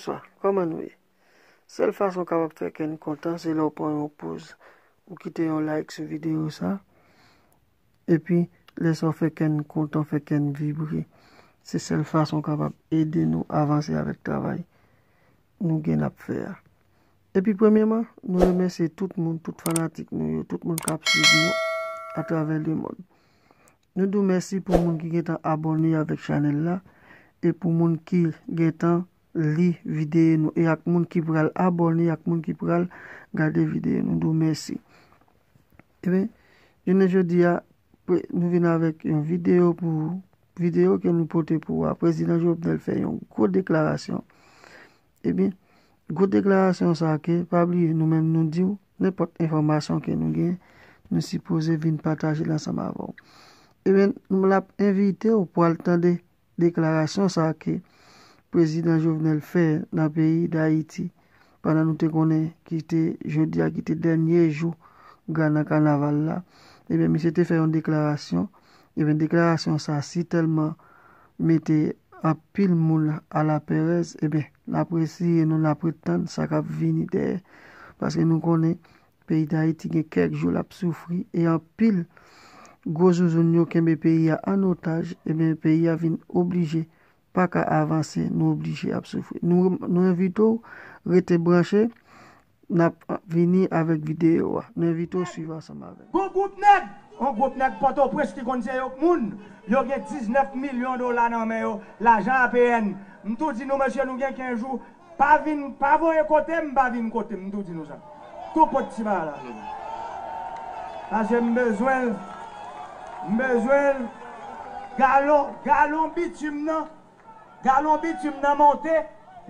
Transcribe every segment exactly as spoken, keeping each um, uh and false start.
Bonswa, kòman nou ye? Sèl fason w kapab fè kè n kontan, se lè w pran yon poz, ou kite yon like sou videyo sa. Epi, lè sa w fè kè n kontan, fè kè n vibre. Se sèl fason w kapab ede nou avanse avèk travay nou gen n ap fè a. Epi, premyèman, nou remèsye tout moun, tout fanatik nou yo, tout moun k ap swiv nou atravè lemonn. Nou di w mèsi pou moun ki gentan abòne avèk chanèl la e pou moun ki gentan li videyo nou e ak moun ki pral abòne, ak moun ki pral gade videyo nou. Nou di w mèsi. Ebyen, jounen jodi a, pre- nou vin avèk yon videyo pou videyo ke nou pote pou ou a. Prezidan Jovenel fè yon gwo deklarasyon. Ebyen, gwo deklarasyon sa a ke, pa bliye, nou menm nou di w, nenpòt enfòmasyon ke nou gen, nou sipoze vin pataje l ansanm avè w. Ebyen, nou l ap envite w pou al tande deklarasyon sa a ke Prezidan Jovenel fè nan peyi Dayiti, pandan nou te konnen ki te jodi a, ki te dènye jou gra nan kanaval la. Ebyen, misye te fè yon deklarasyon. Ebyen, deklarasyon sa a si tèlman mete anpil moun alapèrèz, ebyen, n ap resiye nou, n ap ret tann sa k ap vini dèyè. Paske nou konnen peyi Dayiti gen kèk jou l ap soufri e anpil gwo zouzoun yo kenbe peyi a an otaj, ebyen, peyi a vin oblije pa ka avanse, nou oblije ap soufri. Nou, nou envite w rete branche, n ap vini avèk videyo a. Nou envite w swiv ansanm avè n. Gon gwoup nèg, yon gwoup nèg Pòtoprens ki konn se yo k moun, yo gen diznèf milyon dola nan men yo, lajan A P N. M tou di nou, mesye, nou gen kenz jou, pa vin, pa voye kote m, pa vin kote m, m tou di nou sa. Tou pot ti bagay la. Paske m bezwen l, m bezwen l, galon, galon bitim nan, galon bitim nan monte,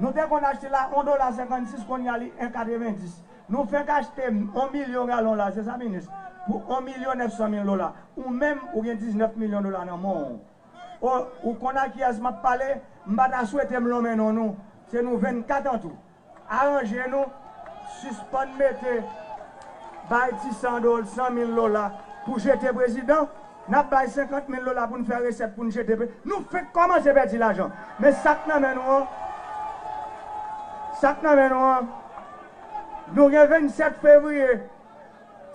nou te konn achte la yon dola senkannsis, kounye a li en katrevenndis. Nou fenk achte yon milyon galon la, se sa, minis, pou yon milyon nèf san mil dola. Ou menm, ou gen diznèf milyon dola nan men w. O, ou konn a kiyès m ap pale? M pa ta swete m lonmen non nou. Se nou vennkat an tou. Aranje nou, sispann mete bay ti san dola, san mil dola pou jete prezidan. N ap bay senkant mil dola pou n fè resèt pou n jete pre-, nou fenk kòmanse pèdi lajan. Men sa k nan men nou an, sa k nan men nou an, nou gen vennsèt fevriye,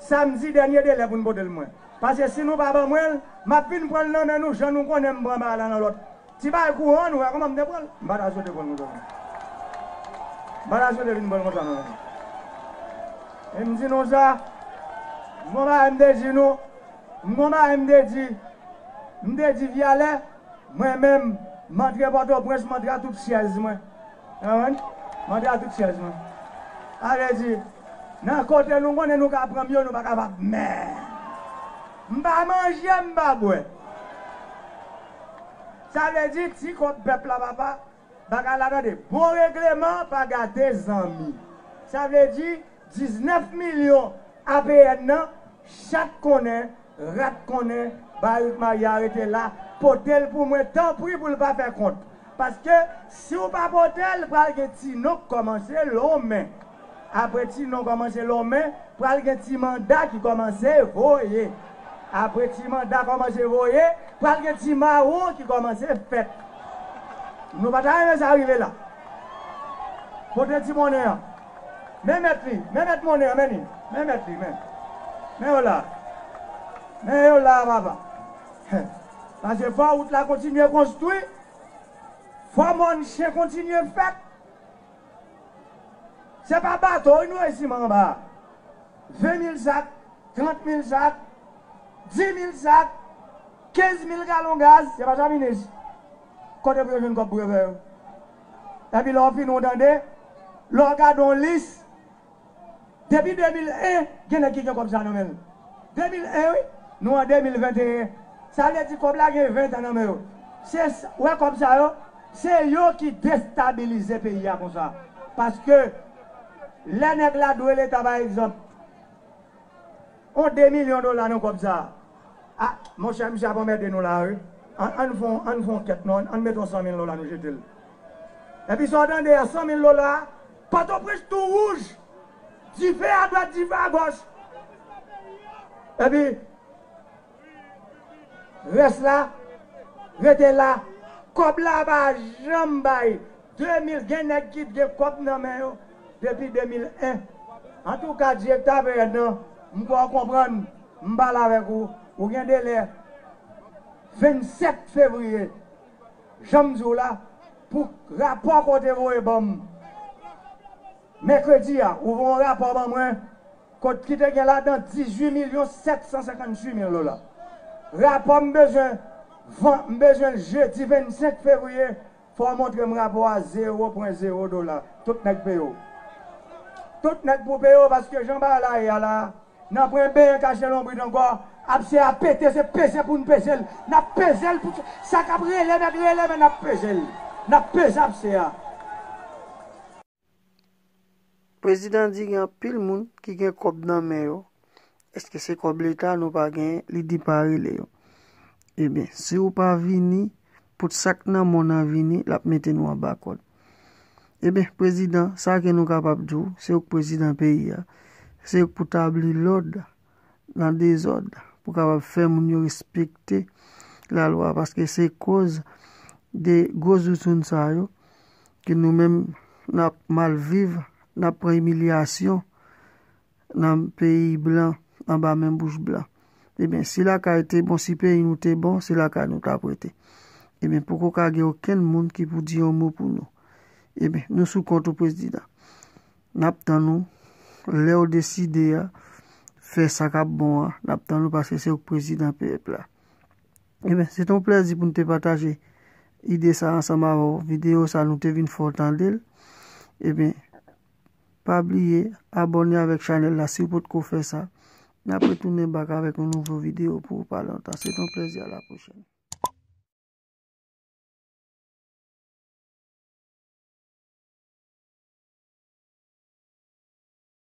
samdi, dènye delè pou n pote l mwen. Paske si nou pa ban mwen l, m ap vin pran l nan men nou, jan nou konnen m pran bagay la nan lòt. Ti bagay kouran, nou wè kòman m te pran l. M pa ta swete pran l konsa non. M pa ta swete vin pran l konsa non. E m di nou sa, m gon bagay m te di nou, m gon bagay m te di, m te di Vyalè, mwen menm, m antre Pòtoprens, m antre a tout syèz mwen. Ou konprann? M antre a tout syèz mwen. Sa vle di, nan kote nou konnen nou ka pran m yo, nou pa kapab. Men, m pa manje, m pa bwè. Sa vle di, ti kòb pèp la, papa, bagay la, tande, bon regleman pa gate zanmi. Sa vle di, diznèf milyon A P N nan, chat konnen, rat konnen, Barik Maya rete la, pote l pou mwen, tanpri pou l pa fè kont. Paske, si w pa pote l, pral gen ti non k kòmanse lonmen. Apre ti non kòmanse lonmen, pral gen ti manda ki kòmanse voye. Apre ti manda kòmanse voye, pral gen ti mawon ki kòmanse fèt. Nou pa ta renmen sa rive la. Pote ti monnen an. Men mèt li, men mèt monnen an, men li. Men mèt li, men. Men yo la. Men yo la, papa. Paske fò wout la kontinye konstwi. Fò mòn chen kontinye fèt. Se pa bato wi nou resi anba. Ven mil sak, trant mil sak, di mil sak, kenz mil galon gaz, se pa sa, minis? Kote pou yo jwenn kòb pou yo fè yo? Epi lè w fini, w tande, lè w gade yon lis, depi de mil en, gen nèg ki gen kòb sa nan men l. De mil en, wi. Nou an de mil venteyen. Sa vle di kòb la gen ven tan nan men yo. Se s-, wè kòb sa yo, se yo ki destabilize peyi a konsa. Paske lè nèg la dwe Leta, pa egzanp, yon de milyon dola nan kòb sa a. A, monchè, misye ap anmède nou la, wi. Ann, ann fè yon, ann fè yon kèt, non, ann mete yon san mil dola, nou jete l. Epi sa w tande a, san mil dola, Pòtoprens tou wouj. Dife adwat, dife agòch. Epi, rès la, rete la. Kòb la pa janm bay De mil, gen nèg ki gen kòb nan men yo depi de mil en. Antouka, direktè A P N nan, m kwè w konprann, m pale avèk ou, ou gen delè vennsèt fevriye, jan m di w la, pou rapò ke w te voye ban m mèkredi a, ou voye yon rapò ban mwen, kot ki te gen ladan dizuit milyon sèt san senkantuit mil dola. Rapò m bezwen, van, m bezwen l jedi vennsenk fevriye, fò w montre m rapò a zewo pwen zewo dola. Tout nèg peye w. Tout nèg pou peye w, paske jan bagay la ye a la, n ap pran benyen kache lonbrit ankò. Apse a pete, se peze pou n peze l. N ap peze l pou sa k ap rele mèt rele, men n ap peze l. N ap peze apse a. Prezidan di gen anpil moun ki gen kòb nan men yo. Èske se kòb leta nou pa genyen? Li di pa rele yo. Ebyen, si w pa vini, pou sa k nan men w nan vini, l ap mete nou anba kòd. Ebyen, prezidan, sa ke nou kapab di w, se ou k prezidan peyi a. Se ou k pou tabli lòd nan dezòd, pou kapab fè moun yo respekte lalwa, paske se koz de gwo zouzoun sa yo, ke nou menm n ap mal viv, n ap pran imilyasyon nan peyi blan, anba men bouch blan. Ebyen, si lakay te bon, si peyi nou te bon, se lakay nou t ap rete. Ebyen, poko ka gen okenn moun ki pou di yon mo pou nou. Ebyen, nou sou kont ou, prezidan. N ap tann ou, lè w deside a, fè sa k ap bon an, n ap tann ou paske se ou k prezidan pèp la. Ebyen, se te yon plèzi pou n te pataje ide sa ansanm avè w. Videyo sa nou te vin fè w tande l. Ebyen, pa bliye abòne avèk chanèl la si w potko fè sa. N ap retounen bak avèk yon nouvo videyo pou ou pa lontan. Se te yon plèzi, a la pwochèn.